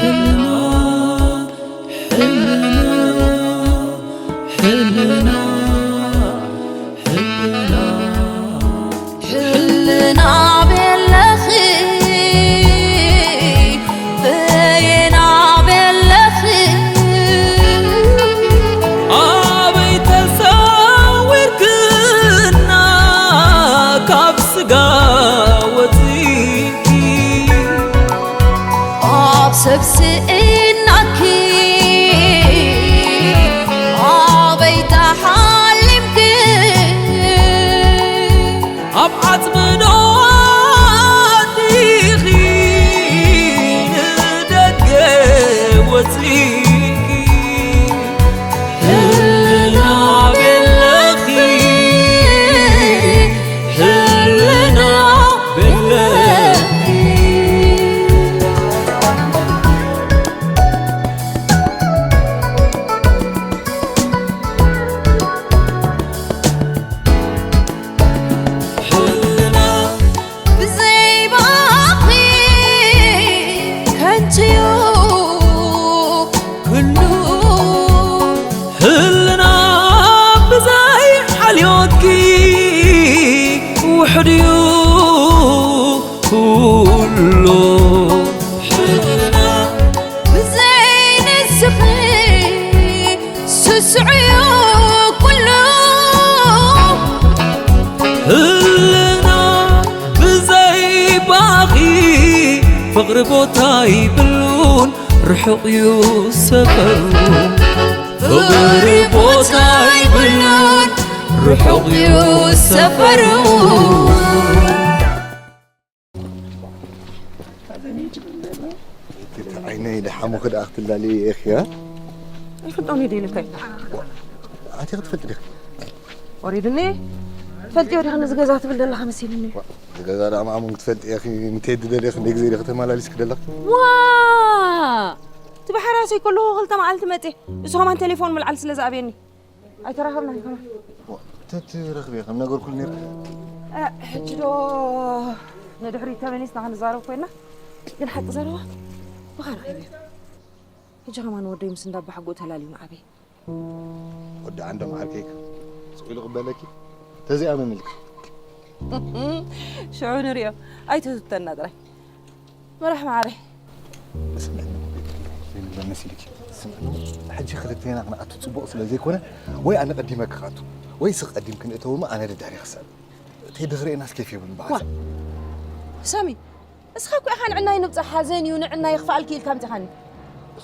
ሕልና፣ ሕልና፣ ሕልና፣ ሕልና ቤለኺ፣ በየና ቤለኺ፣ ኣበይ ተሰዊርክና ካብ ስጋ ወፂእኪ፣ ኣብ ሰብ ስኢናኪ ኣበይ ተሓሊምኪ፣ ኣብ ዓጽሚ ዶ ኣቲኺ ንደገ ወጺእኪ፣ ህልና ቤለኺ፣ ህልና ቤለኺ። ህልና ብዘይ ባኺ ከንቱ'ዩ ኩሉ። ህልና ብዘይ ሓልዮትኪ ውሑድ'ዩ ኩሉ። ሕልና ብዘይ ንስኺ ስሱዕ'ዩ ኩሉ። ህልና ብዘይ ባኺ ፍቕሪ ቦታ ይብሉን ርሑቕ እዩ ሰፈሩ። ፍቕሪ ቦታ ይብሉን ርሑቕ እዩ ሰፈሩ። ዓይነይ ደሓሙ ክድኣ ክትላሊ ኢኺ፣ እ? ኣይፈልጦን እየ ደይልካ እዩ። ኣቲ ክትፈልጢ ዲኺ? ወሪድኒ። ትፈልጥዮ ዲኺ ነዚ ገዛ ትብል ዘለኻ መሲልኒ። ዋ፣ እዚ ገዛ ደኣ ማእሙን ክትፈልጢ ኢኺ፣ ንቴዲ ደሊኺ ክንደይ ግዜ ዲኺ ተመላሊስኪ ደለኺ? ዋ! እቲ ብሓራሰይ ከለኹ ክልተ መዓልቲ መፅየ። ንሱ ከማን ቴሌፎን ምልዓል ስለ ዝኣብየኒ። ኣይተራኸብናን ከማን። ዋ፣ ተትረኽቢ ከም ነገርኩ ነይርኪ። እ፣ ሕጂ ዶ ንድሕሪት ተመሊስና ክንዛረብ ኮይና? ግን ሓቂ ዘረባ ብኻ ረኺበ። ሕጂ ከማን ወደይ ምስ እንዳ ኣባሓጎኡ ተላልዩ ንዓበይ። ወዲ ዓንዶም ዓርከይካ ስቕ ኢሉ ቅበለኪ። ተዚኣመኒ ኢልኪ። ሽዑ ንሪኦ። ኣይትህብተና ጥራይ። መራሕ መዓረይ። ስምዕኒ፣ ዘይንብሎ መሲልኪ። ስምዕኒ፣ ሕጂ ክልቴና ክንኣቱ ጽቡቕ ስለ ዘይኮነ፣ ወይ ኣነ ቀዲመ ክኣቱ፣ ወይ ስቕ ቀዲም ክንእተው እሞ ኣነ ደድሕሪ ክስዕብ። ቴዲ ክርእየናስ ኬፍ የብሉን ዋ፣ ብሓሳብ። ሳሚ፣ እስኻ እኮ ኢኻ ንዕናይ ንብጻሕ ሓዘን እዩ፣ ንዕናይ የኽፍኣልኪ ኢልካ ኣምጺኻኒ።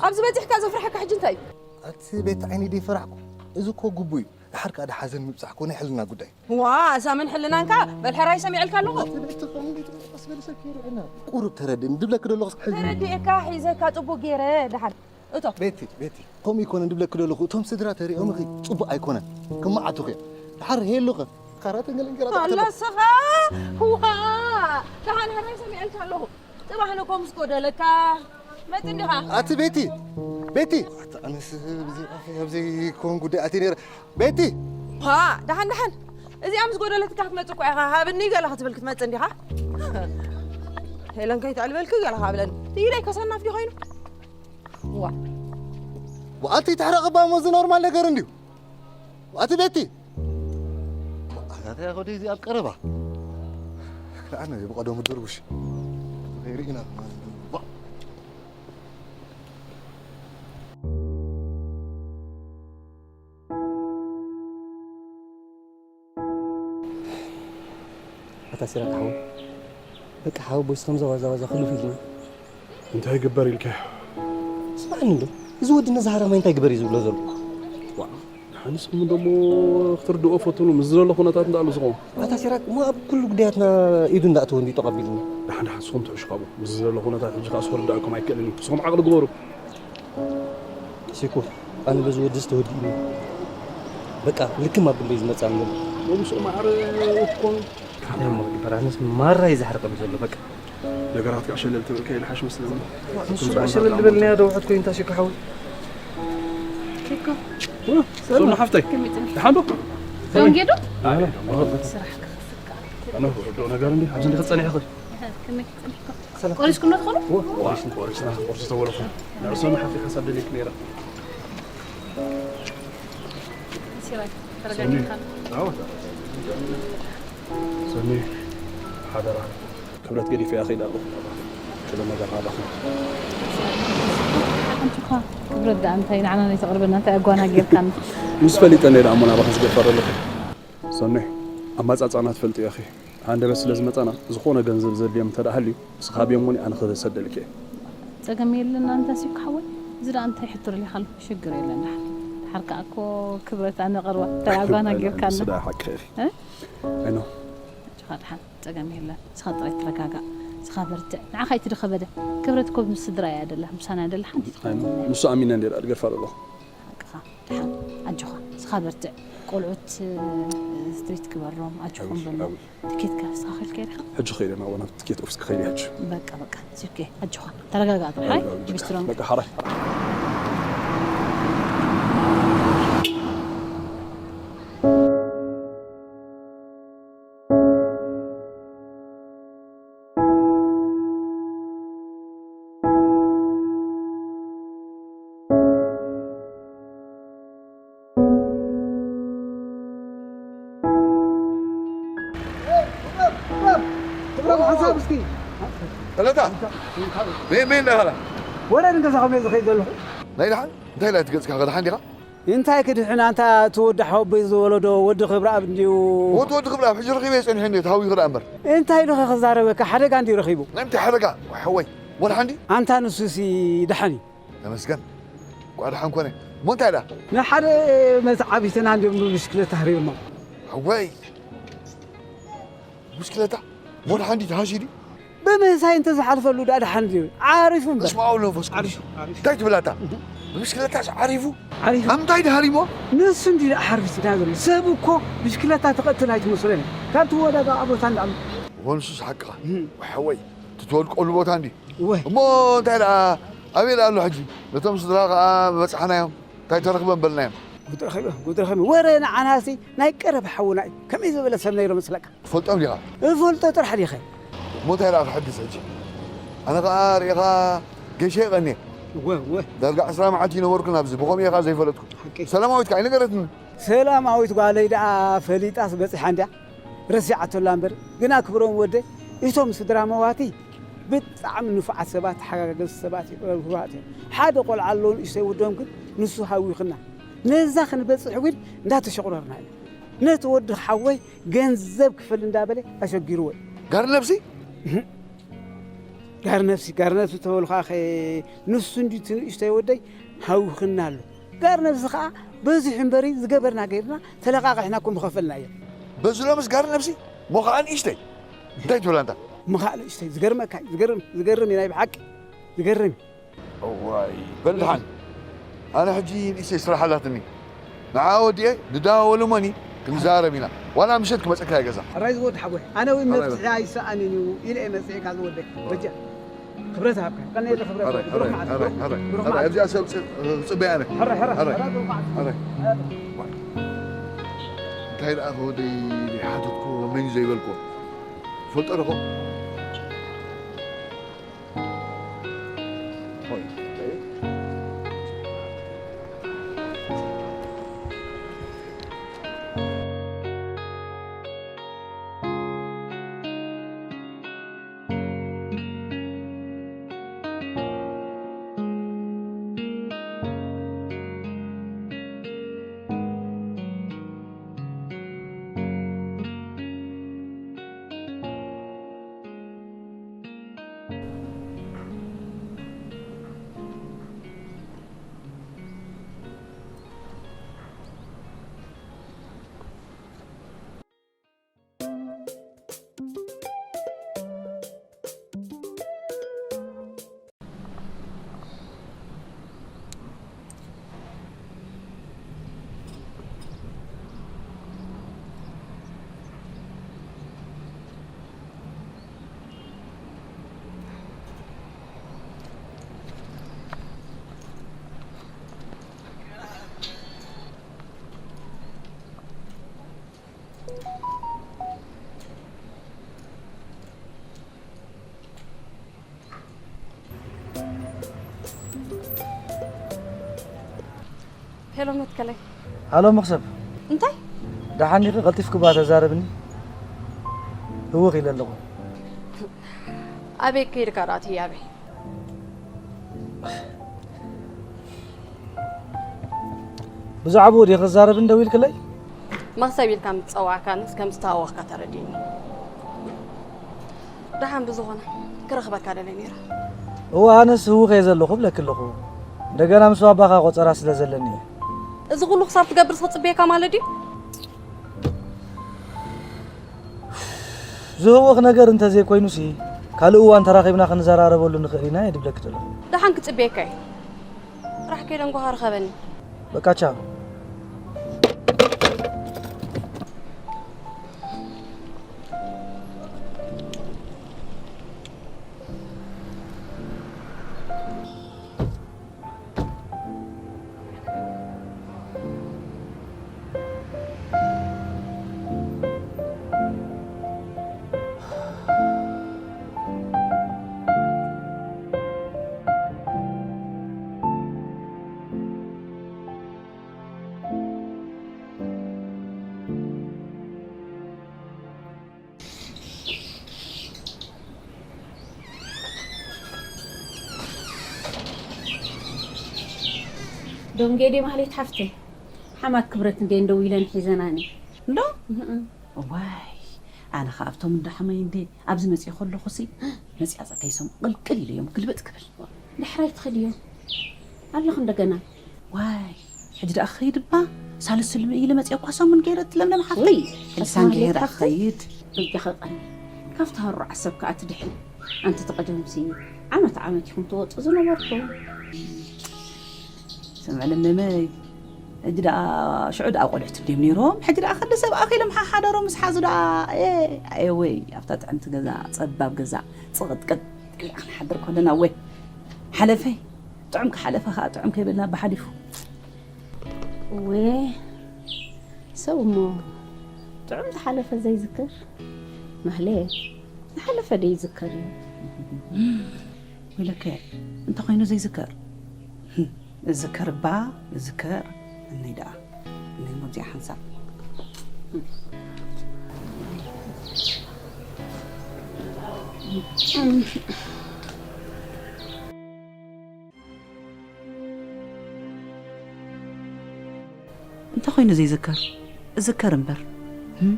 ኣብዚ በጺሕካ ዘፍርሓካ ሕጂ እንታይ እዩ? ኣቲ ቤት ዓይኒ ደይ ፈራሕኩ። እዚ እኮ ግቡ እዩ። ድሓር ከኣ ሓዘን ምብጻሕ እኮ ናይ ሕልና ጉዳይ። ዋ፣ ሳምን ሕልናንካ በል ሕራይ ሰሚዐልካ ኣለኹ። ኣቲ ቤት ትኾን እንዴት ቀስ በል ሰብ ከይርዕና። ቁሩብ ተረድእኒ። ድብለኪ ደለኹስ ሕዚ። ተረዲኤካ ሒዘካ ጽቡቅ ገይረ ደሓን። እቶ። ቤቲ፣ ቤቲ። ከምኡ ይኮነን ድብለኪ ደለኹ። እቶም ስድራ ተሪኦምኺ ጽቡቅ ኣይኮነን። ክመዓቱኺ እዮም። ድሓር ሄሉኸ? ካራተን ገለን ገራ ኣላ ስኻ። ዋ፣ ደሓን ሕራይ ሰሚዐልካ ኣለኹ። ጽባሕ ንኮ ምስ ጎደለካ መጽ እንዲኻ። ኣቲ ቤቲ፣ ቤቲ። ኣቲ ኣነስ ብዚ ኣብዚ ኮን ጉዳይ ኣቲ ነይረ። ቤቲ! ፓ፣ ደሓን፣ ደሓን። እዚኣ ምስ ጎደለትካ ክትመጽእ እኮ ኢኻ። ሃብኒ ገለ ክትብል ክትመጽእ እንዲኻ። ሄለን ከይተዕልበልኪ ገለ ካብለኒ። ትይደይ ከሰናፍ ድዩ ኮይኑ? ዋ። ወኣቲ ተሕረቕባ እሞ እዚ ኖርማል ነገር እንድዩ። ወኣቲ ቤቲ! ኣታ ያኸዲ እዚ ኣብ ቀረባ። ኣነ ብቐደሙ ድርቡሽ። ሪኢና። ኣታ ሲራክ ሓወይ፣ በቃ ሓወቦይስ ከም ዘዋዛዋዛ ክሉፍ ኢልና። እንታይ ይግበር ኢልካዮ? ስማዕኒ እንዶ፣ እዚ ወዲ ነዚ ሃራማይ እንታይ ግበር እዩ ዝብሎ ዘሎ? ዋ፣ ደሓንስ እሞ ደሞ ክትርድኦ ፈትኑ፣ ምስ ዘሎ ኩነታት እንዳኣሉ ዝኸውን። ኣታ ሲራክ፣ እሞ ኣብ ኩሉ ጉዳያትና ኢዱ እንዳእተወ እንድዩ ጠቕ ኣቢሉና። ደሓን፣ ደሓን፣ ንስኹም ትሕሹ ካብኡ። ምስ ዘሎ ኩነታት ሕጂ ከኣ ክርድኣኩም ኣይክእልን እዩ። ንስኹም ዓቕሊ ግበሩ። ሲኩ፣ ኣነ በዚ ወድስ ተወዲእኒ። በቃ፣ ልክም ኣብለይ ዝመጻኒ ዘሎ። ወምስኡ ማዕረ እኮ። እንታይ እሞ ክግበር? ኣነስ ማራ እዩ ዝሓርቐኒ ዘሎ፣ በቃ። ነገራት ከዓ ሸለል ትብል ከይልሓሽ መስለኒ። ንሱ ከዓ ሸለል ዝበልናዮ ዶ ውሕድ ኮይኑ፣ ታሲኩ ሓወይ? ኪኮ። እ፣ ሰላም ሓፍተይ። ከመይ ጸኒሕካ? ደሓን ዶ? ደንጌ ዶ? ኣይ፣ ደሞ። ስራሕ ክኸፍት ከዓ። ኣነ ወረዶ ነገር እንዲ፣ ኣብዚ እንዲ ክጸኒሕ ይኽእል። ከመይ ክጸኒሕካ? ቆሪስኩም ዶ ትኾኑ? ቆሪስና ቁርሲ ተበለኹ ንዕሶ መሓፊ ሓሳብ ደልየክ ነይረ ሲራይ ተረጋጊኻ። ሰኒ ሓደራ ክብረት ገዲፈ እያ ከይዳ ኣለኹ ክለ ነገር ናባኹ ሓንቲ እኳ ክብረት ደኣ እንታይ ንዓና ናይ ተቕርበና እንታይ ኣጓና ጌርካና። ምስ ፈሊጠ እንደ ደኣ እሞ ናባኺ ዝገፈር ኣለኹ ሰኒ ኣማፃፃና ትፈልጥዮ ኢኺ ሃንደበት ስለ ዝመፃና ዝኾነ ገንዘብ ዘድልዮም እንተ ደኣ ሃልዩ ንስኻ ሃብዮም እሞ ኣነ ክሰደልክ እየ ጸገም የለን ኣንታ ሲኩ ሓወይ። እዚ ደኣ እንታይ ሕቶ ደሊኻሉ ሽግር የለን ደሓር። ደሓር ከኣ እኮ ክብረት ኣነ ቀርባ እንታይ ኣጓና ጌርካና። ንሱ ደኣ ሓቂ ኢኺ ኣይኖ ኣጆኻ ደሓን ጸገም የለን። ንስኻ ጥራይ ተረጋጋእ። ንስኻ በርትዕ። ንዓኻ ኣይትድኸበደ። ክብረት እኮ ምስ ስድራ እያ ደላ ምሳና ደላ ሓንቲ ንሱ ኣሚነ እንደ ደኣ ድገድፋ ኣለኹ ሓቅኻ ደሓን ኣጆኻ ንስኻ በርትዕ። ቆልዑት ስትሪት ግበሮም ኣጆኹም በሎም። ትኬት ከ ንስኻ ከልከ ዲኻ? ሕጂ ኸይደ ናብኡ ናብ ትኬት ኦፊስ ክኸይድ ሕጂ በቃ በቃ ሲኬ ኣጆኻ ተረጋጋእ ጥራሕ ቢስትሮም በቃ ሓራይ ተለታ መን መን እንዳበላ ወረ ንገዛ ከመይ ዝኸይድ ዘለኹ ናይ ደሓን እንታይ ኢላ ትገጽካ ከደሓን ዲኻ እንታይ ክድሕን ኣንታ እቲ ወዲ ሓወቦይ ዝወለዶ ወዲ ክብረኣብ እንድዩ። ሞት ወዲ ክብረኣብ ሕጂ ረኺበዮ ጸኒሐ እንድየ ተሃዊኹ ደኣ እምበር። እንታይ ኢሉኸ ክዛረበካ ሓደጋ እንድዩ ረኺቡ። እንታይ ሓደጋ ወሓወይ ወላ ሓንዲ። ኣንታ ንሱሲ ደሓን እዩ። ተመስገን እንኳዕ ደሓን ኮነ። እሞ እንታይ ደኣ? ንሓደ መትዓቢትና እንድዮም ብብሽክለታ ሃሪቦሞ። ሓወይ ብሽክለታ ሞት ሓንዲ ተሃሺ ድዩ? ብምህሳይ እንተዝሓልፈሉ ደኣ ደሓን ድዩ? ዓሪፉ እምበር። በስመ ኣብ ወወልድ ወመንፈስ ቅዱስ። እንታይ ትብል ኣታ? ብብሽክለታስ ዓሪፉ? ዓሪፉ። ኣብ ምንታይ ድዩ ሃሪሞ? ንሱ እንድዩ ደኣ ሓሪፉ ዳኣ ዘሎ። ሰብ እኮ ብሽክለታ ትቐትል ኣይትመስሎን እያ። ካብ ትወዳዳኣ ቦታ እንዳ እሞ። እወ ንሱስ ሓቅኻ። እህ። ወሓወይ ትትወድቀሉ ቦታ እንድዩ። እወ። እሞ እንታይ ደኣ ኣበይ ደኣ ኣሎ ሕጂ? ነቶም ስድራ ከኣ በጻሕናዮም። እንታይ ተረኽበ ምበልናዮም። ጉድ ረኺበ፣ ጉድ ረኺበ። ወረ ንዓናሲ ናይ ቀረባ ሓውና እዩ። ከመይ ዝበለ ሰብ ነይሩ መስለካ? ትፈልጦም ዲኻ? እፈልጦ ጥራሕ ዲኸ? እሞ እንታይ ደኣ ክሕግዝ ሕጂ? ኣነ ኸኣ ርኢኻ ገይሸ ይቐንየ። እወ፣ እወ። ዳርጋ ዕስራ መዓልቲ ይነበርኩ ናብዚ፣ ብኸምኡ እየ ኸኣ ዘይፈለጥኩ። ሓቂ። ሰላማዊት ከኣ ኣይነገረትኒ። ሰላማዊት ጓለይ ደኣ ፈሊጣስ በጺሓ እንድያ። ረሲዓቶ ኣላ እምበር። ግና ክብሮም ወደይ፣ እቶም ስድራ መዋቲ ብጣዕሚ ንፉዓት ሰባት፣ ተሓጋገዝቲ ሰባት፣ ርህሩሃት እዮም። ሓደ ቆልዓ ኣለዎ ንእሽተይ ወዶም ግን ንሱ ሃዊኽና። ነዛ ክንበጽሕ እውን እንዳተሸቑረርና ኢና። ነቲ ወዲ ሓወይ ገንዘብ ክፈል እንዳበለ ኣሸጊርዎ እዩ። ጋር ነብሲ? ጋር ነብሲ፣ ጋር ነብሲ ተበሉ ከዓ ንሱ እንዲ እቲ ንእሽተይ ወደይ ሃዊኽና ኣሎ። ጋር ነብሲ ከዓ በዚሑ እምበሪ ዝገበርና ገይርና ተለቓቒሕና እኮ ምኸፈልናዮ። በዚ ሎምስ ጋር ነብሲ? እሞ ከዓ ንእሽተይ? እንታይ ትብል ኣንታ? እሞ ከዓ ንእሽተይ? ዝገርመካ እዩ። ዝገርም፣ ዝገርም እዩ ናይ ብሓቂ። ዝገርም እዩ። እዋይ በል ደሓን ኣነ ሕጂ ንእሽተይ ስራሕ ኣላትኒ ንዓ ወዲኤ ንዳወሉ መኒ ክንዛረብ ኢና ዋላ ምሸት ክመፀካ እየ ገዛ ሕራይ ዝወድ ሓጎይ ኣነ እውን መብፅሒ ኣይሰኣንን እዩ ኢለ እየ መፅኤካ ዝወደይ በጃ ክብረት ሃብካ ቀነየለ ክብረት ሃብካ ብሩክ መዓልቲ ብሩክ መዓልቲ ኣብዚኣ ሰብ ፅበያ ኣነ ሕራይ ሕራይ ሕራይ ብሩክ መዓልቲ ሕራይ እንታይ ደኣ ከወደይ ዘይሓተትኩ መን ዘይበልኩ ፈልጦ ረኹ ሄሎ መትከለይ። ሃሎ መኽሰብ፣ እንታይ? ደሓን ዲኺ? ቀልጢፍኪ እባ ተዛረብኒ። ህውኽ ኢለ ኣለኹ። ኣበይ ከይድካ ደኣ ትህያበይ? ብዛዕባኡ ድየ ክዛረብ እንደው ኢልክለይ? መኽሰብ ኢልካ ምስ ጸዋዕካንስ ከም ዝተሃወኽካ ተረዲእኒ። ደሓን ብዝኾነ ክረኽበካ ደለ ነይረ። እወ ኣነስ ህውኽ እየ ዘለኹ እብለኪ ኣለኹ። እንደገና ምስ ባባኻ ቆጸራ ስለ ዘለኒ እየ። እዚ ኩሉ ክሳብ ትገብርስ ክጽበየካ ማለት ድዩ? ዝህውኽ ነገር እንተዘይኮይኑሲ ካልእ እዋን ተራኺብና ክንዘራረበሉ ንኽእል ኢና እየ ድብለኪ ዘለኹ። ደሓን ክጽበየካ እየ። ጥራሕ ከይደንጎኻ ርኸበኒ። በቃ ቻው። ዶንጌ ድየ ማህሌት ሓፍተይ? ሓማት ክብረት እንዴ እንደው ኢለን ሒዘናኒ። እንዶ? እዋይ፣ ኣነ ኸኣ ኣብቶም እንዳ ሓማይ እንዴ ኣብዚ መጺኤ ከለኹሲ፣ መጺኣ ጸተይሶም ቅልቅል ኢለዮም ግልብጥ ክብል። ዳሕራይ ትኸድዮ ኣለኹ እንደገና። ዋይ፣ ሕጂ ደኣ ክኸይድ እባ፣ ሳልስል ኢለ መጺአ እኳ ሰሙን ገይረ እቲ ለምለም ሓፍተይ። ውይ፣ ሕልሳን ኣስማት ገይረ ሓፍተይ። ክኸይድ። በጃኻ ቀኒ፣ ካብቲ ሃሩ ዓሰብ ከኣ ትድሕን። ኣንቲ ተቐደምሲ፣ ዓመት ዓመት ኢኹም ትወጹ ዝነበርኩም። ስምዒ ለምለመይ፣ ሕጂ ደኣ፣ ሽዑ ደኣ ቆልዑት እንድዮም ነይሮም፣ ሕጂ ደኣ ክንዲ ሰብ ኣኺሎም ሓሓደሮም ምስ ሓዙ ደኣ፣ ኤ፣ ኣየ ወይ፣ ኣብታ ጥዕምቲ ገዛ፣ ጸባብ ገዛ፣ ጽቕጥቅጥ ኢልና ክንሓድር ከለና፣ ወይ፣ ሓለፈይ፣ ጥዑም ክሓለፈ ከኣ ጥዑም ከይበልና ብሓሊፉ። እወ፣ ሰብ እሞ ጥዑም ዝሓለፈ ዘይዝክር፣ ማህሌት፣ ዝሓለፈ ዶ ይዝከር እዩ? ወይለከ፣ እንተኾይኑ ዘይዝከር? እዝከር እባ፣ እዝከር። እነይ ደኣ፣ እነይ ሞዚያ ሓንሳብ። እንተ ኾይኑ ዘይዝከር፣ እዝከር እምበር። ህም?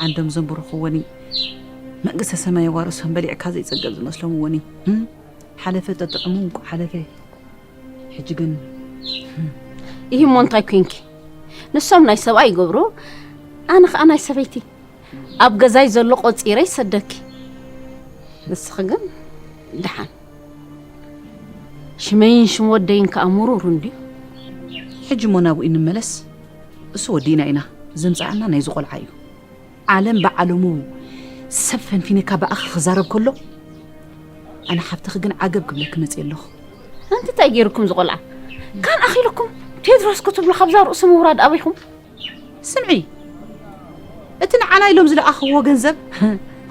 ዓንዶም ዘንበርኽዎኒ፣ መንግስተ ሰማይ የዋርሶም በሊዕካ ዘይጸገብ ዝመስሎም እዎኒ። ህም? ሓለፈ ጠጥዕሙ እንቋ ሓለፈ። ሕጂ ግን፣ ህም። ይህ እሞ እንታይ ኮንኪ? ንሶም ናይ ሰብኣይ ይገብሩ፣ ኣነ ኸኣ ናይ ሰበይቲ። ኣብ ገዛይ ዘሎ ቆጺረ ይሰደኪ። ንስኺ ግን ደሓን። ሽመይን ሽም ወደይን ከኣ ምሩር እንድዩ። ሕጂ እሞ ናብኡ እንመለስ። እሱ ወዲእና ኢና፣ ዘምጽኣና ናይዚ ቆልዓ እዩ። ዓለም ብዓለሙ ሰብ ፈንፊንካ ብኣኺ ክዛረብ ከሎ፣ ኣነ ሓፍትኺ ግን ዓገብ ክብለኪ መጽየ ኣለኹ። ኣንቲ እንታይ ገይርኩም ዝቖልዓ? ካን ኣኺልኩም ቴድሮስ ክትብሉ ካብዛ ርእሱ ምውራድ ኣበይኹም? ስምዒ፣ እቲ ንዓና ኢሎም ዝለኣኽዎ ገንዘብ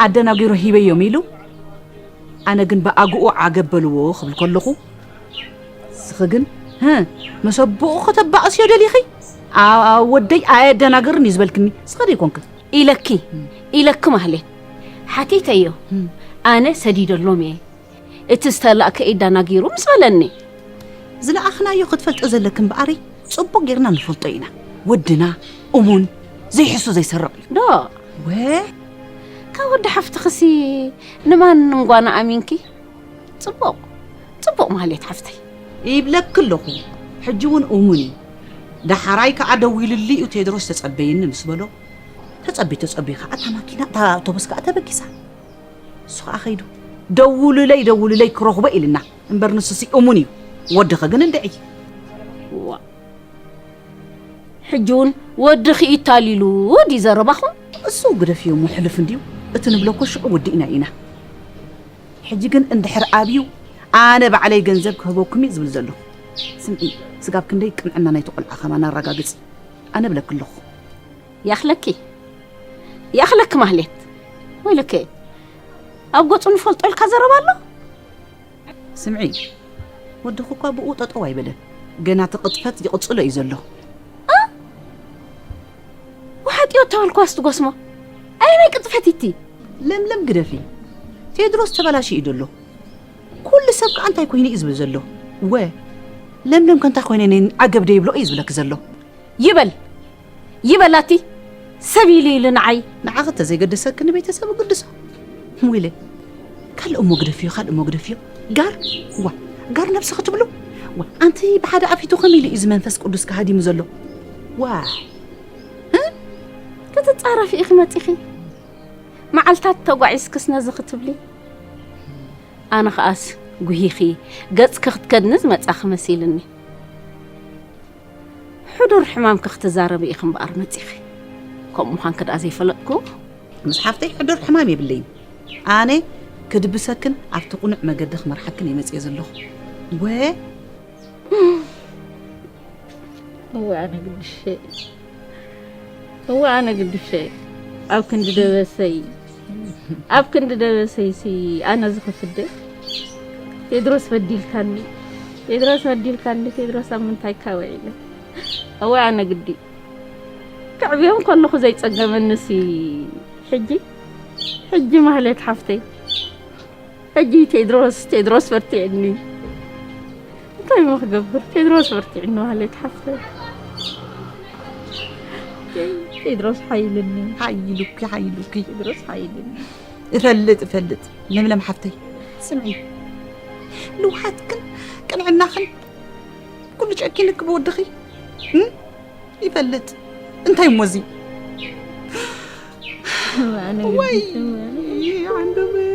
ኣደናጊሩ ሂበዮም ኢሉ፣ ኣነ ግን ብኣግኡ ዓገብ በልዎ ክብል ከለኹ፣ ንስኺ ግን፣ ህእ፣ ምስ ኣቦኡ ከተባእስዮ ደሊኺ? ኣ-፣ ኣ-፣ ወደይ ኣየደናግርን እዩ ዝበልክኒ፣ ንስኺ ዶ ኣይኮንክን? ኢለኪ፣ ኢለኪ ማህሌት፣ ሓቲተዮ። ህም። ኣነ ሰዲደሎም እየ። እቲ ዝተላእከ ኢድ ኣናጊሩ ምስ በለኒ። ዝለኣኽናዮ ክትፈልጦ ዘለኪ እምበኣረይ፣ ጽቡቕ ጌርና ንፈልጦ ኢና። ወድና፣ እሙን፣ ዘይሕሱ ዘይሰርቕ እዩ። ዶ? ወ? ካብ ወዲ ሓፍትኽሲ ንማን ንንጓና ኣሚንኪ? ጽቡቕ፣ ጽቡቕ ማህሌት ሓፍተይ። ይብለኪ ኣለኹ፣ ሕጂ እውን እሙን እዩ። ደሓራይ ከኣ ደዊሉሊ እዩ ቴድሮስ ተጸበየኒ ምስ በሎ፣ ተጸቢ ተጸቢ ከኣ እታ ማኪና፣ እታ ኣውቶቡስ ከኣ ተበጊሳ። እሱ ከኣ ከይዱ፣ ደውሉለይ፣ ደውሉለይ ክረኽቦ ኢልና። እምበር ንሱሲ እሙን እዩ። ወድኺ ግን እንድዒ። ዋ። ሕጂ እውን ወድኺ እዩ ታሊሉ ድዩ ዘረባኹም? እሱ ግደፍዮ እሞ ሕሉፍ እንድዩ። እቲ ንብሎ እኮ ሽዑ ወዲእና ኢና። ሕጂ ግን እንድሕር ኣብዩ ኣነ ባዕለይ ገንዘብ ክህበኩም እየ ዝብል ዘለኹ። ስምዒ፣ ስጋብ ክንደይ ቅንዕና ናይቲ ቆልዓ ከማን ኣረጋግጺ። ኣነ እብለኪ ኣለኹ። ያኽለኪ፣ ያኽለኪ ማህሌት። ወይለከ፣ ኣብ ገጹ ንፈልጦ ኢልካ ዘረባ ኣሎ? ስምዒ፣ ወድኺ እኳ ብኡ ጠጠው ኣይበለን። ገና እቲ ቅጥፈት ይቕጽሎ እዩ ዘሎ። ኣተዋልኳስ ትጎስሞ? ኣየናይ ቅጥፈት እቲ? ለምለም ግደፊ። ቴድሮስ ተበላሽዩ እዩ ዘሎ። ኩሉ ሰብ ከኣ እንታይ ኮይኑ እዩ ዝብል ዘሎ? ወ ለምለም ከ እንታይ ኮይነ ነን ዓገብ ደይብሎ እዩ ዝብለኪ ዘሎ? ይበል ይበል ኣቲ ሰብ ኢሉ ኢሉ ንዓይ። ንዓኺ ተዘይገደሰኪ ንቤተሰብ ግድሶ። ወይለ ካልእ እሞ ግደፍዮ ካልእ እሞ ግደፍዮ። ጋር ዋ ጋር ነብሲ ክትብሉ ዋ ኣንቲ ብሓደ ኣፊቱ ከም ኢሉ እዩ እዚ መንፈስ ቅዱስ ከሃዲሙ ዘሎ። ዋ ክትጻረፊ ኢኺ መጺኺ። መዓልታት ተጓዒዝክስ ነዚ ክትብሊ? ኣነ ኸኣስ ጉሂኺ ገጽኪ ክትከድኒ ዝመጻኺ መሲልኒ። ሕዱር ሕማምኪ ክትዛረቢ ኢኺ እምበኣር መጺኺ። ከምኡ ምዃንኪ ደኣ ዘይፈለጥኩ። ምስ ሓፍተይ ሕዱር ሕማም የብለይን። ኣነ ክድብሰክን ኣብቲ ቁኑዕ መገዲ ክመርሓክን እየ መጽየ ዘለኹ። ወ እወ ኣነ ግድሸይ እወ ኣነ ግድሸይ ኣብ ክንዲ ደበሰይ ኣብ ክንዲ ደበሰይሲ ኣነ ዝኽፍደ ቴድሮስ በዲልካኒ ቴድሮስ በዲልካኒ ቴድሮስ ኣብ ምንታይ ካወዒለ እወ ኣነ ግዲ ክዕብዮም ከለኹ ዘይጸገመንሲ ሕጂ ሕጂ ማህሌት ሓፍተይ ሕጂ ቴድሮስ ቴድሮስ በርቲዕኒ እንታይ ሞ ክገብር ቴድሮስ በርቲዕኒ ማህሌት ሓፍተይ ቴድሮስ ሓይልኒ ሓይሉኪ ሓይሉኪ ቴድሮስ ሓይልኒ እፈልጥ እፈልጥ ለምለም ሓፍተይ ስምዒ ልውሃትክን ቅንዕናኽን ኩሉ ጨኪንክ ብወድኺ ይፈልጥ እንታይ እሞ እዚ ወይ ዓንደበይ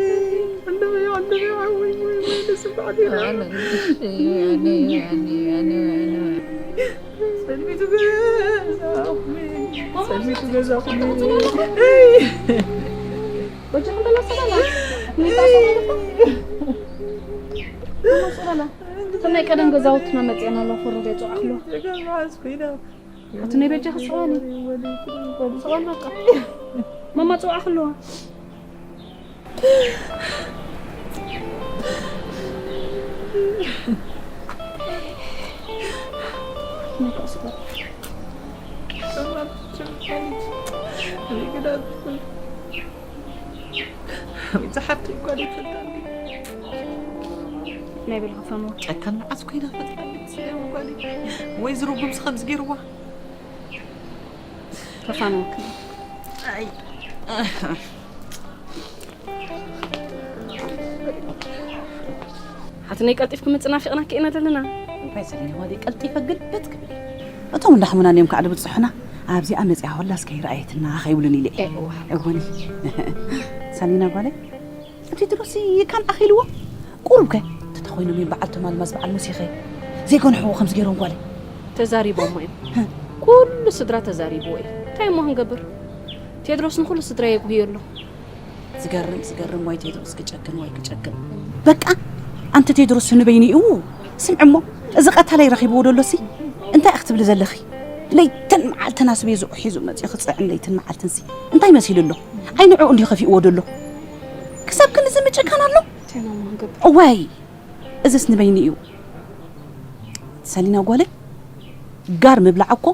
ዓንደበይ ዓንደበይ ዓወይ ወይ ወይ ደስ በዓል ጸልሚቱ ገዛኹም ጸልሚቱ ገዛኹም በጃኹም በላ ሰላላ ሜታ ሰላላ ከመይ ቀደም ገዛውትና መፅእና ኣሎ ፍሩ ገፅዖ ኣኽሎ ኣቲ ናይ በጃኺ ስቕለኒ ስቕል በቃ ማማ ፅውዓ ክልዋ ዝሓፍቲ እኳ ዘይፈልጣ ናይ በልኻ ፈንዋ ጨካን መዓስ ኮይና ፈልጣ ወይ ዝርጉምሲ ከምዚ ገይርዋ ተፋነወክኒ ሓትነይ ቀልጢፍኪ ምጽእ ናፊቕናኪ ኢና ዘለና። እንታይ ሰሊና ዋደይ ቀልጢፈ ግልብጥ ክብል እቶም እንዳሕሙና እዮም ከዓ ድብፅሑና ኣብዚኣ መፅያ ወላስ ከይረኣየትና ከይብሉን ኢለ እወኒ ሰሊና ጓለይ እቲ ድሮሲ ይካን ኣኺልዎ ቁሩብ ከ ተተኾይኖም እዮም በዓልቶም ኣልማዝ በዓል ሙሴኸ ዘይገንሕዎ ከምዚ ገይሮም ጓለይ ተዛሪቦሞ እዮም ኩሉ ስድራ ተዛሪብዎ እዩ እንታይ እሞ ክንገብር ቴድሮስ ንኩሉ ስድራ የጉህዮ ኣሎ ዝገርም ዝገርም ዋይ ቴድሮስ ክጨክን ዋይ ክጨክን በቃ ኣንቲ ቴድሮስ ንበይኑ እዩ ስምዒ እሞ እዚ ቀታላይ ረኺብዎ ደሎሲ እንታይ ክትብሊ ዘለኺ ለይትን መዓልትን ኣስቤዝኡ ሒዙ መፂኡ ክፅዕን ለይትን መዓልትንሲ እንታይ መሲሉ ኣሎ ዓይንዕኡ እንዲ ከፊእዎ ደሎ ክሳብ ክንዚ ምጭካን ኣሎ እዋይ እዝስ ንበይኑ እዩ ሰሊና ጓለይ ጋር ምብላዕ እኮ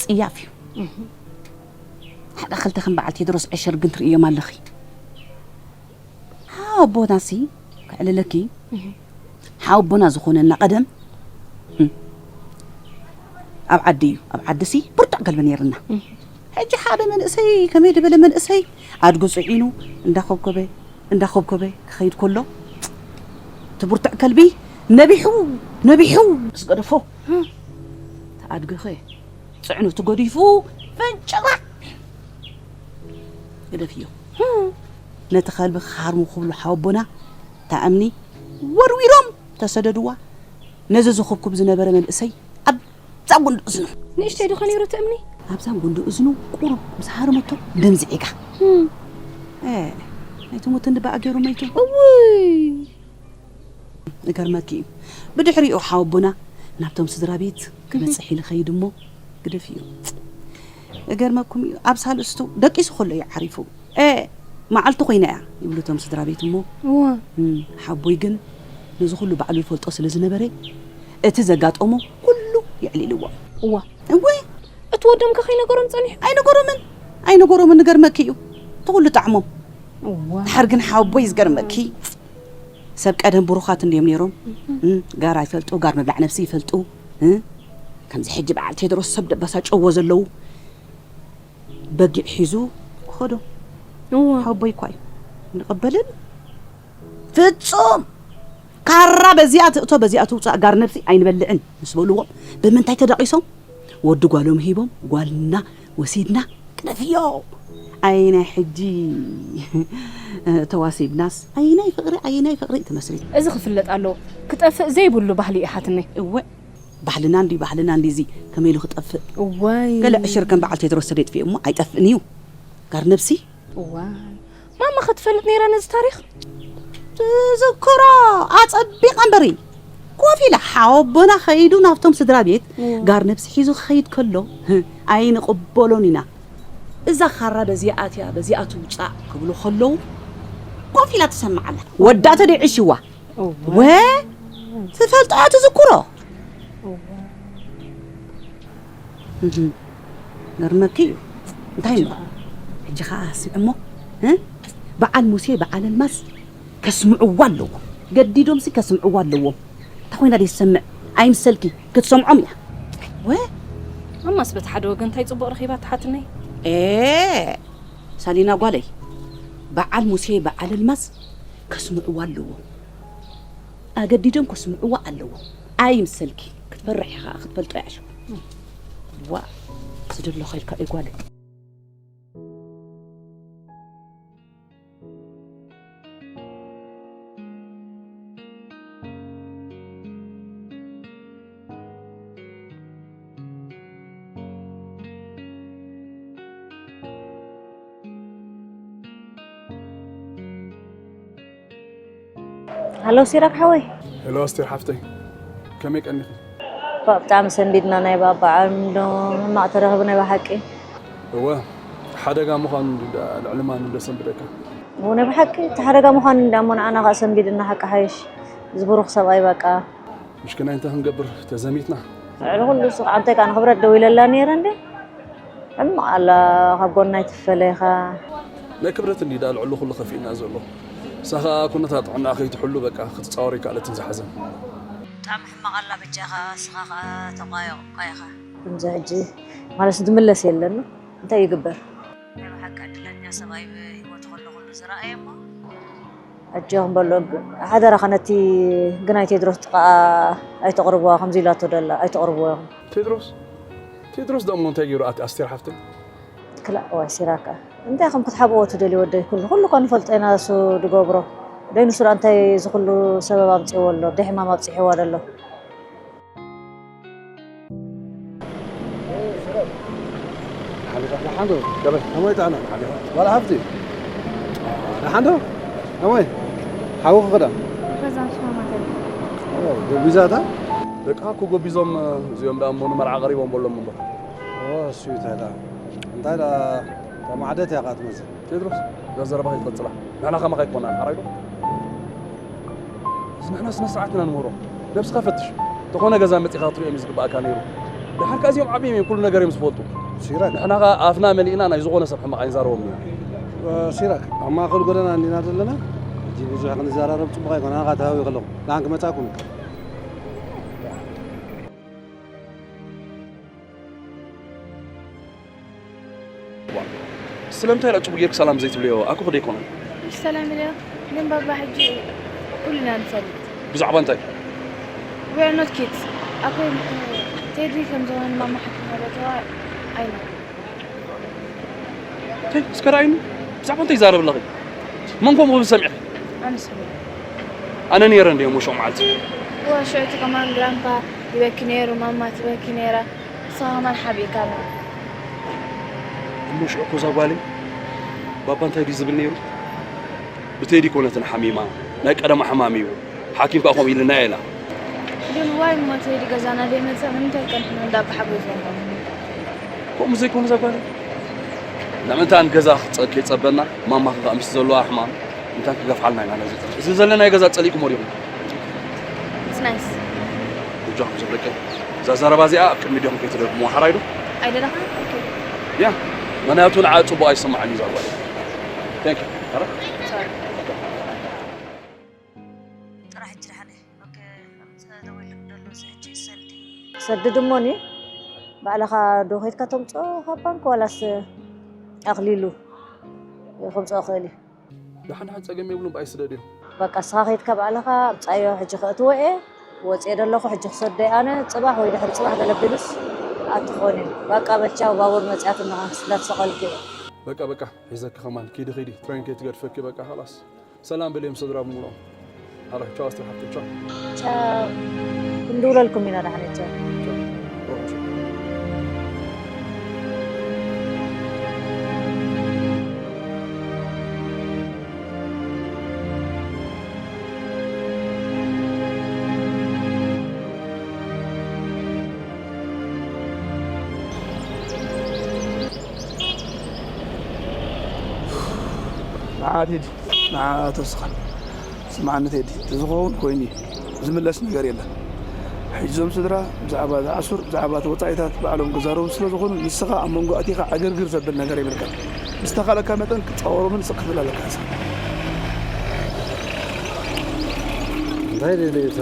ፅያፍ እዩ ሓደ ክልተ ከም በዓል ቴድሮስ ዕሽር ግን ትርእዮም ኣለኺ ሓወቦናሲ ከዕልለኪ ሓወቦና ዝኾነና ቀደም ኣብ ዓዲ እዩ ኣብ ዓዲ ሲ ብርቱዕ ገልቢ ነይርና ሕጂ ሓደ መንእሰይ ከመይ ዝበለ መንእሰይ ኣድጉ ፅዒኑ እንዳኸብከበ እንዳኸብከበ ክኸይድ ከሎ እቲ ብርቱዕ ከልቢ ነቢሑ ነቢሑ ምስ ገደፎ ተኣድግኸ ፅዕኑ ትገዲፉ ፍንጭራ ግደፍዮ ነቲ ከልቢ ክሃርሙ ክብሉ ሓወቦና እታ እምኒ ወርዊሮም ተሰደድዋ ነዚ ዝኹብኩብ ዝነበረ መንእሰይ ኣብዛ ጉንዲ እዝኑ ንእሽተይ ዶ ከነይሩ እቲ እምኒ ኣብዛ ጉንዲ እዝኑ ቁሩብ ምስ ሃረመቶ ደም ዝዒጋ ናይቲ ሞት እንድበኣ ገይሩ መይቱ እውይ እገርመኪ እዩ ብድሕሪኡ ሓወቦና ናብቶም ስድራ ቤት ክበፅሕ ኢሉ ኸይድ እሞ ግደፍዮ እገርመኩም እዩ ኣብ ሳልስቱ ደቂሱ ከሎ እዩ ዓሪፉ እ መዓልቲ ኮይና እያ ይብሉ እቶም ስድራ ቤት እሞ እዋ ሓቦይ ግን ነዚ ኩሉ ባዕሉ ይፈልጦ ስለ ዝነበረ እቲ ዘጋጠሞ ኩሉ የዕሊልዎ እዋ እወ እቲ ወዶም ከ ከይነገሮም ፀኒሑ ኣይነገሮምን፣ ንገርመኪ እዩ እቲ ኩሉ ጣዕሞም። እዋ ድሓር ግን ሓወቦይ ዝገርመኪ፣ ሰብ ቀደም ብሩኻት እንድዮም ነይሮም። እም፣ ጋራ ይፈልጡ፣ ጋር ምብላዕ ነብሲ ይፈልጡ። እም፣ ከምዚ ሕጂ በዓል ቴድሮስ ሰብ ደባሳጨዎ ዘለዉ በጊዕ ሒዙ ኸዶ። እዋ ሓወቦይ እኳ እዩ ንቕበልን ፍጹም ካራ በዚኣ ትእቶ በዚኣ ትውፃእ ጋር ነብሲ ኣይንበልዕን ምስ በልዎም፣ ብምንታይ ተደቂሶም? ወዲ ጓሎም ሂቦም፣ ጓልና ወሲድና ቅነፍዮ። ኣይ ናይ ሕጂ ተዋሲብናስ፣ ኣይ ናይ ፍቕሪ፣ ኣይ ናይ ፍቕሪ ትመስሊ። እዚ ክፍለጥ ኣለዎ። ክጠፍእ ዘይብሉ ባህሊ እዩ ሓትነይ። እወ፣ ባህልና እንዲ፣ ባህልና እንዲ፣ እዚ ከመይ ኢሉ ክጠፍእ? እዋይ ገለ ዕሽር ከም በዓል ቴድሮስ ተደጥፊኡ እሞ ኣይጠፍእን እዩ። ጋር ነብሲ እዋይ ማማ ክትፈልጥ ነይራ ነዚ ታሪኽ። ትዝክሮ ኣጸቢቓ እምበሪ። ኮፍ ኢላ ሓወቦና ኸይዱ ናብቶም ስድራ ቤት ጋር ነብሲ ሒዙ ክኸይድ ከሎ፣ ኣይንቕበሎን ኢና። እዛ ካራ በዚኣ ኣትያ በዚኣ ትውጻእ ክብሉ ከለዉ ኮፍ ኢላ ትሰምዕ ኣላ። ወዳ ተደይ ዕሽዋ። ወ ትፈልጦ ትዝክሮ። እህ፣ ገርመኪ እዩ። እንታይ እሞ? ሕጂ ኸዓ ስምዕሞ፣ እ? በዓል ሙሴ፣ በዓል ኣልማዝ ከስምዕዋ ኣለዎም። ገዲዶምሲ ከስምዕዋ ኣለዎም። እንታይ ኮይና ደይ ትሰምዕ? ኣይምሰልኪ፣ ክትሰምዖም እያ። ወ? ኣማስ በቲ ሓደ ወገን እንታይ ጽቡቕ ረኺባ ትሓትነይ? ኤ፣ ሳሊና ጓለይ፣ በዓል ሙሴ፣ በዓል ኣልማዝ ከስምዕዋ ኣለዎም። ኣገዲዶም ከስምዕዋ ኣለዎም። ኣይምሰልኪ፣ ክትፈርሕ ኢኻ፣ ክትፈልጦ እያ ሽው። ዋ፣ ዝደለኻ ኢልካ እዩ ጓለይ። ሃሎ ሲራክ ሓወይ። ሄሎ ኣስቴር ሓፍተይ፣ ከመይ ቀኒኺ? እኳ ብጣዕሚ ሰንቢድና ናይ ባባ ዓለም ዶ ሕማቕ ተረኽቢ ናይ ብሓቂ። እወ፣ ሓደጋ ምዃኑ እንዲ ደኣ ልዕሊ ማንም ደሰንብደካ። እወ ናይ ብሓቂ እቲ ሓደጋ ምዃኑ እንዲ ኣሞ ንዓና ከኣ ሰንቢድና ሓቂ ሓይሽ። እዚ ብሩኽ ሰብኣይ በቃ። ምሽክናይ እንታይ ክንገብር ተዘሚትና። ልዕሊ ኩሉ እሱ ከኣ እንታይ ከኣ ንኽብረት ደው ኢለላ ነይረ እንዴ? ሕማቕ ኣላ ካብ ጎና ኣይትፈለይኻ። ናይ ክብረት እንዲ ደኣ ልዕሊ ኩሉ ከፊእና ዘሎ። ንሳ ከኣ ኩነታት ጥዕናኣ ከይትሕሉ በቃ ክትጻወር ኣይከኣለትን ዝሓዘን። ብጣዕሚ ሕማቕ ኣላ በጃኻ እስኻ ከኣ ተቋየቑካ ኢኻ። ከምዚ ሕጂ ማለት ዝምለስ የለን እንታይ ይግበር? ናይ ብሓቂ ዕድለኛ ሰብኣይ ብህይወቱ ከሎ ኩሉ ዝረኣየ እሞ ኣጆኹም በሎ ሓደራኻ ነቲ ግናይ ቴድሮስ ጥቓኣ ኣይተቕርብዋ ከምዚ ኢላቶ ደላ ኣይተቕርብዎ ኢኹም። ቴድሮስ ቴድሮስ ደሞ እንታይ ገይሩ ኣቲ ኣስቴር ሓፍተይ? ክላእ እዋይ ሲራካ እንታይ ከም ክትሓብእዎ ትደልዩ ወደይ ኩሉ ኩሉ እኮ ንፈልጦ ኢና እሱ ድገብሮ ደይ ንሱ ደኣ እንታይ እዚ ኩሉ ሰበብ ኣምፅእዎ ኣሎ ደይ ሕማም ኣብፅሕዋ ደሎ። ደሓን ዶ? ከመይ ጥዕና? ጓል ሓፍቲ ደሓን ዶ? ከመይ ሓውኺ ክዳ? ገዛ ምስ ማማ ተሪፉ። ኦ፣ ጎቢዛታ? ደቅኻ እኮ ጎቢዞም እዚኦም ደኣ እሞ ንመርዓ ቀሪቦም በሎም እምበር። ኦ፣ እሱ እዩ ታዲያ። እንታይ ደኣ እታ ማዕደት እያ ከኣ ትመስል። ቴድሮስ እዛ ዘረባ ከይትቐጽላ ንሕና ከማኻ ኣይኮናን ሓራይ ዶ? እዚ ንሕና ስነ ስርዓት ኢና ንምህሮ። ነብስኻ ፈትሽ። እንተኾነ ገዛ መጺኻ ክትሪኦም እዩ ዝግባኣካ ነይሩ። ድሓር ከኣ እዚኦም ዓብዮም እዮም ኩሉ ነገር እዮም ዝፈልጡ። ሲራክ ንሕና ከኣ ኣፍና መሊእና ናይ ዝኾነ ሰብ ሕማቕ ኣይንዛረቦም ኢና። ሲራክ ኣብ ማእከል ጎደና እንዲና ዘለና ሕጂ ብዙሕ ክንዘራረብ ጽቡቕ ኣይኮነ ኣነ ከኣ ተሃዊኸ ኣለኹ። ንዓን ክመጻኩም ስለምንታይ ኢላ ጭቡ ጌርክ ሰላም ዘይትብልዮ ኣኩ ክደ ይኮነ ምሽ ሰላም ኢለዮ ግን ባባ ሕጂ ኩልና ንፈልጥ ብዛዕባ እንታይ we are not kids ኣኮ ቴዲ ከም ዝኾነ ማማ ሓኪም ማለትዋ ኣይነ እስከ ራእይኒ ብዛዕባ እንታይ ይዛረብ ኣለኺ መን ከምኡ ክብል ሰሚዕኺ ኣነ ሰሚዐ ኣነ ነይረ እንደ ሞሾ መዓልቲ ዋ ሽዑ እቲ ከማን ግራምፓ ይበኪ ነይሩ ማማ ትበኪ ነይራ ንስኻ ከማን ሓቢእካ ኣለኻ እሞ ሽዑ እኮ እዛ ጓለይ ባባ እንታይ ድዩ ዝብል ነይሩ ብቴዲ ኮነትን ሓሚማ ናይ ቀደማ ሕማም እዩ ሓኪም ከዓ ከምኡ ኢልና ኢና ግን ዋይ እሞ ቴዲ ገዛና ደይመፀ ንምንታይ ከንሕና እንዳባሓጎ ይፈልጦ ከምኡ ዘይኮነ እዛ ጓለይ ንምንታን ገዛ ከይፀበና ማማኺ ከዓ ምስ ዘለዋ ሕማም እንታን ክገፍሓልና ኢና ነዚ እዚ ዘለናዮ ገዛ ፀሊእኩሞ ዲኹም It's nice. እጃኹም ሰብ ደቂ እዛ ዘረባ እዚኣ ኣብ ቅድሚ ዲኹም ከይትደግምዋ ሓራይ ዶ ኣይደለኻ? Okay. ያ ምኽንያቱ ንዓ ጽቡቕ ኣይሰማዕን እዩ እዛ ጓል። Thank you። ኧረ? ጥራሕ ሕጂ ደሓነ። ኦኬ፣ ከምዚ ተደዊሉ ዘሎ እዚ ሕጂ ሰዲ። ሰዲ ድሞኒ፣ ባዕልኻ ዶ ኸይድካ ተምጽኦ ካብ ባንክ ዋላስ ኣኽሊሉ ከምጽኦ ክእል እዩ? ደሓን ደሓን ጸገም የብሉን ብኣይ ስደድዮ። በቃ ንስኻ ኸይድካ ባዕልኻ ኣምጻዮ፣ ሕጂ ከእትዎ እየ፣ ወጽየ ደለኹ፣ ሕጂ ክሰዶ እየ ኣነ፣ ጽባሕ ወይ ድሕሪ ጽባሕ ገለ ቢሉስ ኣትኾን እዩ። በቃ በል ቻው፣ ባቡር መጽያትኒ እንዳተሰቐልኩ እየ። በቃ በቃ ሒዘኪ ከማን ኪዲ ኺዲ ትሬን ከይትገድፈኪ በቃ ኸላስ። ሰላም በልዮም ስድራ ብምሉኦም። ሃሎ ቻው ኣስቴር ሓፍተይ ቻው። ቻው። ክንድውለልኩም ኢና ዳሕና ቻው። ቻው። ንዓ ቴዲ ንዓ ተወስኻ። ስምዓኒ ቴዲ፣ እቲ ዝኸውን ኮይኑ እዩ። ዝምለስ ነገር የለን። ሕጂ እዞም ስድራ ብዛዕባ እቲ ኣሱር፣ ብዛዕባ እቲ ወጻኢታት ባዕሎም ክዛረቡ ስለ ዝኾኑ፣ ንስኻ ኣብ መንጎ ኣቲኻ ዕግርግር ዘብል ነገር የብልካን። ብዝተኻእለካ መጠን ክትጻወሮምን ስቕ ክትብል ኣለካ ንስኻ። እንታይ ደለ እታ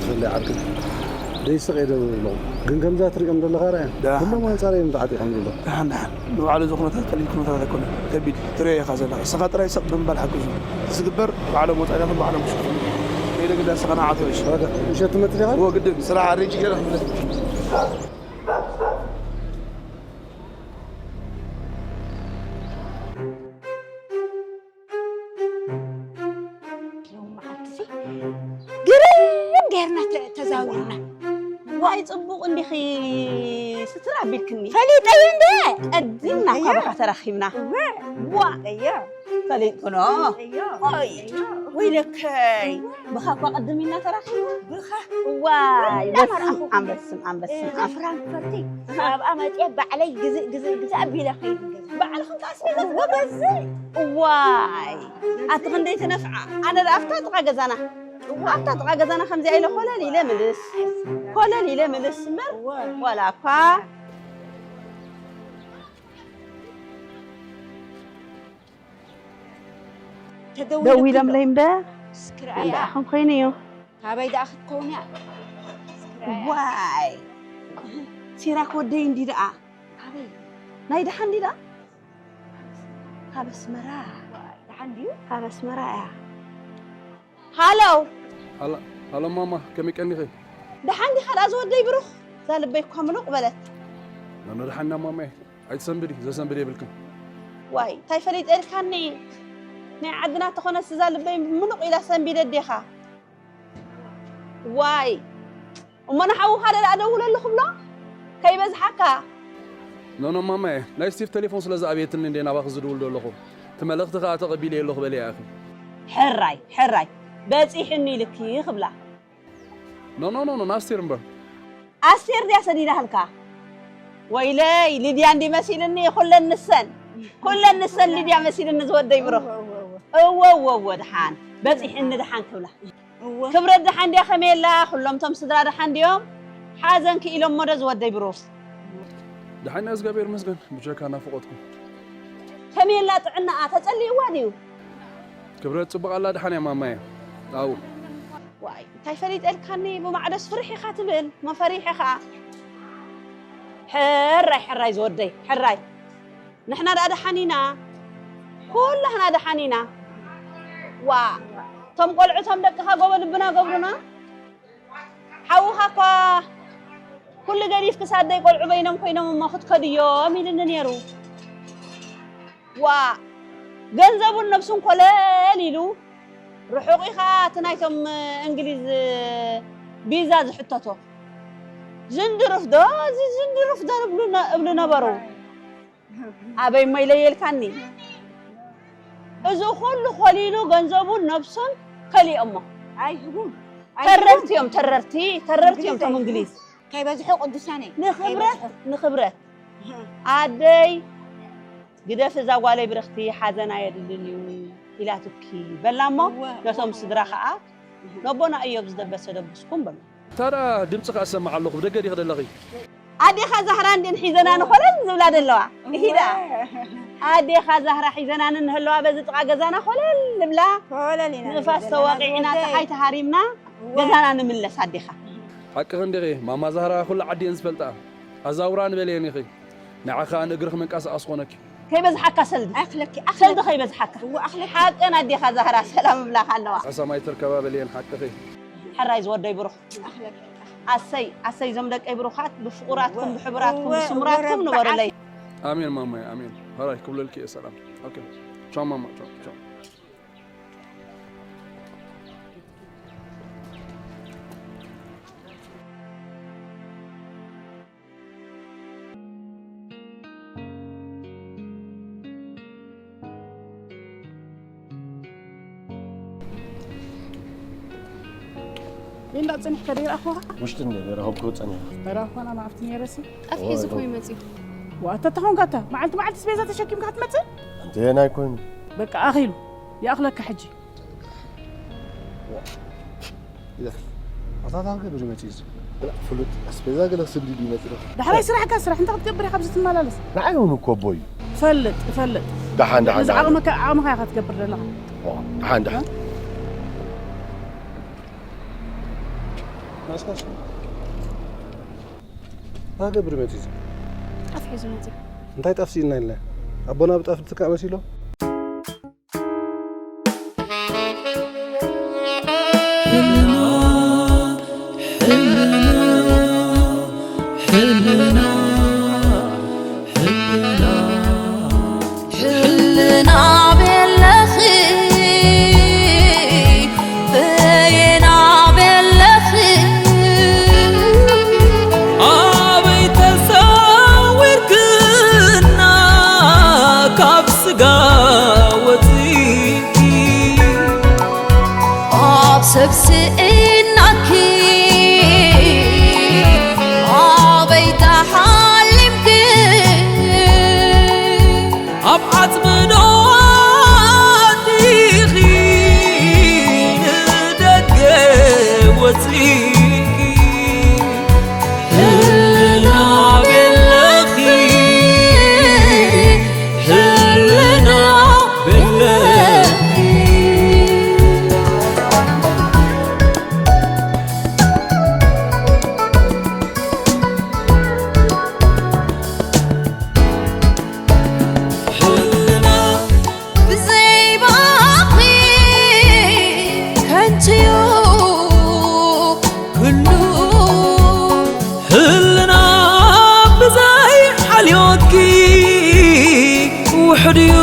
ትፈልይ ዓርኪ? ደይስቕ እየ ደብል ኣለኹ። ግን ከምዛ ትሪኦም ዘለኻ ርኣያ። ደሓን። ኩሎም ኣንጻር እዮም ተዓጢቖም ዘለዉ። ደሓን፣ ደሓን። ንባዕሉ እዚ ኩነታት ቀሊል ኩነታት ኣይኮነን። ከቢድ እዩ። ትሪኦ ኢኻ ዘለኻ። ንስኻ ጥራይ ስቕ ብምባል ሓግዙ። እቲ ዝግበር ባዕሎም ወጻኢታቶም ባዕሎም ክሽፍኑ። ከይደ ግዳ ንስኻ ንዓቶም እሺ። ዋጋ፣ ምሸት ትመጽእ ዲኻ? እወ፣ ግድን። ስራሕ ኣሬንጅ ገይረ ክምለስ። ሎሚ መዓልቲ ግርም ጌርና ተ-፣ ተዛዊርና። ዋይ ጽቡቕ እንዲኺ ስትር ኣቢልክኒ። ፈሊጠዮ እንደ። ቀዲምና እኳ እያ። ብኻ ተራኺብና። እወ። ዋ። እያ። ፈሊጥክኖ። እያ። ኦይ። እያ። ወይለከይ። እወ። ብኻ እኳ ቅድም ኢልና ተራኺብና። ብኻ። ዋይ። እንዳመርኣኹ። ኣንበስም፣ ኣንበስም፣ ኣንበስም። እዛ ፍራንክፈርቲ ኣብኣ መፅየ ባዕለይ ግዝእ፣ ግዝእ፣ ግዝእ ኣቢለ ኸይድ ገዛ። ባዕልኽን ከኣ ኣስቤዛ ትገብራ? እወ፣ ገዝእ። እዋይ። ኣቲ ክንደይ ትነፍዓ። ኣነ ደኣ ኣብታ ጥቓ ገዛና። እወ። ኣብታ ጥቓ ገዛና ከምዚኣ ኢለ ኮለል ኢለ ምልስ። ኮለል ኢለ ምልስ እምበር። እወ። ዋላ እኳ ተደዊሉ ደዊሎምለይ እምበር። እስኪ ርኣያ። እንዳ ኣኹም ኮይኑ እዩ። ካበይ ደኣ ክትከውን እያ? እስኪ ርኣያ። ዋይ። ሲራክ ወደይ እንዲ ደኣ። ካበይ? ናይ ደሓን እንዲ ደኣ? ካብ ኣስመራ። ዋይ፣ ደሓን ድዩ? ካብ ኣስመራ እያ። ሃሎ። ሃሎ፣ ሃሎ ማማ፣ ከመይ ቀኒኺ? ደሓን ዲኻ ደኣ ዝወደይ ብሩኽ? እዛ ልበይ እኳ ምሉቕ በለት። ኖኖ፣ ደሓን ኢና ማማየ። ኣይትሰንብዲ፣ ዘሰንብድ የብልክን። ዋይ፣ እንታይ ፈሊጠ ኢልካኒ? ናይ ዓድና ተኾነስ እዛ ልበይ ምሉቕ ኢላ ሰንቢደ ዲኻ? ዋይ፣ እሞ ንሓውኻ ደኣ ደውለሉ ክብሎ? ከይበዝሓካ። ኖኖ ማማየ፣ ናይ ስቲቭ ቴሌፎን ስለ ዝኣብየትኒ እንዴ ናባኺ ዝድውል ዘለኹ። እቲ መልእኽቲ ከኣ ተቐቢለዮ ኣለኹ በልያ ኢኺ። ሕራይ፣ ሕራይ፣ በጺሕኒ ኢልኪ ክብላ። ኖ፣ ኖ፣ ኖ፣ ኖ፣ ንኣስቴር እምበር። ኣስቴር ድያ ሰዲዳህልካ? ወይለይ፣ ሊድያ እንዲ መሲልኒ፣ ኩለን ንሰን። ኩለን ንሰን ሊድያ መሲልኒ ዝወደይ ብሩኽ። እወ፣ እወ፣ እወ። እወ፣ እወ፣ እወ፣ ደሓን። በጺሕኒ ደሓን ክብላ። እወ። ክብረት ደሓን ድያ ከመይ ኣላ? ኩሎም ቶም ስድራ ደሓን ድዮም? ሓዘን ክኢሎሞ ዶ ዝወደይ ብሩኽ? ደሓን እያ፣ እግዚኣብሔር ይመስገን። ብጀካ ናፍቖትኩም። ከመይ ኣላ ጥዕናኣ? ተጸሊእዋ ድዩ? ክብረት ጽቡቕ ኣላ፣ ደሓን እያ ማማየ። ኣው። ዋይ፣ እንታይ ፈሊጠልካኒ? ብማዕዶስ ፍርሕ ኢኻ ትብል፣ መፈሪሕ ኢኻ። ሕራይ፣ ሕራይ ዝወደይ፣ ሕራይ። ንሕና ደኣ ደሓን ኢና። ኩላህና ደሓን ኢና። ዋ፣ እቶም ቆልዑ፣ እቶም ደቅኻ ጎቦ ልብና ገብሩና። ሓውኻ እኳ ኩሉ ገዲፍክስ ኣደይ ቆልዑ በይኖም ኮይኖም እሞ ክትከድዮም ኢልኒ ነይሩ። ዋ፣ ገንዘቡን ነብሱን ኮለል ኢሉ ርሑቕ ኢኻ እቲ ናይቶም እንግሊዝ ቢዛ ዝሕተቶ። ዝንድርፍ ዶ፣ እዚ ዝንድርፍ ዶ እብሉ ነ-፣ እብሉ ነበሩ። ኣበይ እሞ ኢለየልካኒ። እዚ ኩሉ ኮሊሉ ገንዘቡን ነብሱን ከሊኦሞ። ኣይህቡን። ተረርቲ እዮም፣ ተረርቲ፣ ተረርቲ እዮም እቶም እንግሊዝ። ከይበዝሑ ቅዱሳነይ። ንኽብረት፣ ከይበዝሑ። ንኽብረት። ኣደይ ግደፍ እዛ ጓለይ ብርኽቲ ሓዘን ኣየድልን እዩ ኢላትኪ በላ እሞ እወ፣ ነቶም እወ። ስድራ ኸኣ ነቦና እዮብ ዝደበሰ ደብስኩም በሉ። ታዲያ ድምፂ ኸኣ ዝሰማዕ ኣለኹ፣ ብደገ ዲኺ ዘለኺ? ኣዴኻ ዛህራ እንድን ሒዘና ንኾለል ዝብላ ዘለዋ። እሂዳ። ኣዴኻ ዛህራ ሒዘና ንህለዋ በዚ ጥቓ ገዛና ኾለል ንብላ። ኮለል ኢና ንፋስ ንብል ዘለና ተወቂዕና ዝወደይ። ጸሓይ ተሃሪምና እወ። ገዛና ንምለስ ኣዴኻ። ሓቅኺ እንዲኺ ማማ ዛህራ ኩሉ ዓዲ እየን ዝፈልጣ። ኣዛውራ ንበልየን ኢኺ። ንዓኻ ንእግርኺ ምንቀሳቐስ ኮነኪ። ከይበዝሓካ ሰልዲ። ኣኽለኪ፣ ኣኽለኪ። ሰልዲ ከይበዝሓካ። እወ፣ ኣኽለኪ። ሓቀን ኣዴኻ ዛህራ ሰላም እብላኻ ኣለዋ። ኣሳማይ ትርከባ በልየን ሓቅኺ። ሕራይ ዝወደይ ብሩኽ። ኣኽለኪ። ኣሰይ፣ ኣሰይ ዞም ደቀይ ብሩኻት ብፍቑራትኩም፣ እወ፣ ብሕቡራትኩም፣ እወ፣ ብስሙራትኩም እወ፣ ንበሩለይ። ኣሜን ማማይ፣ ኣሜን። ሕራይ ክብለልኪ እየ ሰላም። ኦኬ። ቻው ማማ፣ ቻው፣ ቻው። ቤንዳ ጸኒሕካ ደይ ረኣኹኻ? ውሽጢ እንደ ደይ ረኸብኩ ጸኒሐ። ኣይረኣኹኻን ኣነ ኣብቲ ነይረሲ? ጠፊኡ እዚ እኮ ይመጽእ። ዋታ ተኾንካ እታ መዓልቲ መዓልቲ ስቤዛ ተሸኪምካ ክትመጽእ? ኣንተ ናይ ኮይኑ። በቃ ኣኺሉ። ይኣኽለካ ሕጂ። ኣታ ታንከ ብርመት እዩ። ፍሉጥ ኣስቤዛ ገለ ስንዲ ድዩ መፂኡ? ዳሕራይ ስራሕካ ስራሕ፣ እንታይ ክትገብር ኢኻ ኣብዚ ትመላለስ? ንዓይ እውን እኮ ኣቦይ። ፈልጥ፣ ፈልጥ። ደሓን፣ ደሓን፣ ነዚ ደሓን። ዓቕምካ፣ ዓቕምኻ ኢኻ ትገብር ዘለኻ። ኦ፣ ደሓን፣ ደሓን። እ? ናስካስ። እንታይ ገብር መፂኡ? ጣፍ ሒዙ መፂኡ። እንታይ ጣፍ ሲልና ኢልና? ኣቦና ብጣፍ ትካእ መሲሎ? ሕልና ቤለኺ በየና ቤለኺ ኣበይ ተሰዊርክና ካብ ስጋ ወፂ ኣብ ሰብ ስኢናኪ ኣበይ ተሓሊምኪ ኣብ ዓጽሚ ዶ ኣቲኺ ንደገ ወጺእኪ ህልና ቤለኺ ህልና ቤለኺ። ህልና ብዘይ ባኺ ከንቱ'ዩ ኩሉ። ህልና ብዘይ ሓልዮትኪ ውሑድ'ዩ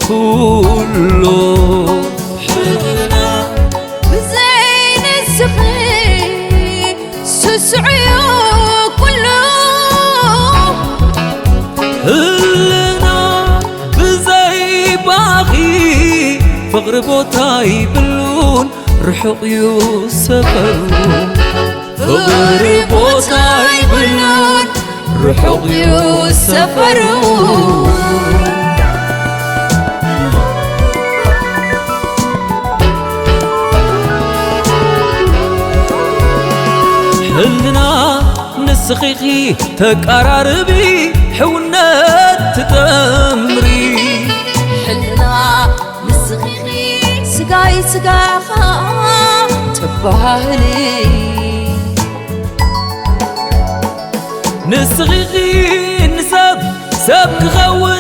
ኩሉ። ህልና ብዘይ ንስኺ ስሱዕ'ዩ ኩሉ። ህልና ብዘይ ባኺ ፍቕሪ ቦታ ይብሉን ርሑቕ'ዩ ሰፈሩ። ፍቕሪ ቦታ ይብሉን ርሑቕ'ዩ ሰፈሩ። ሕልና ንስኺ ኢኺ ተቀራርቢ ሕውነት ትጠምሪ። ሕልና ንስኺ ኢኺ ስጋይ ስጋኻ ተባህሊ። ንስኺ ኢኺ ንሰብ ሰብ ክኸውን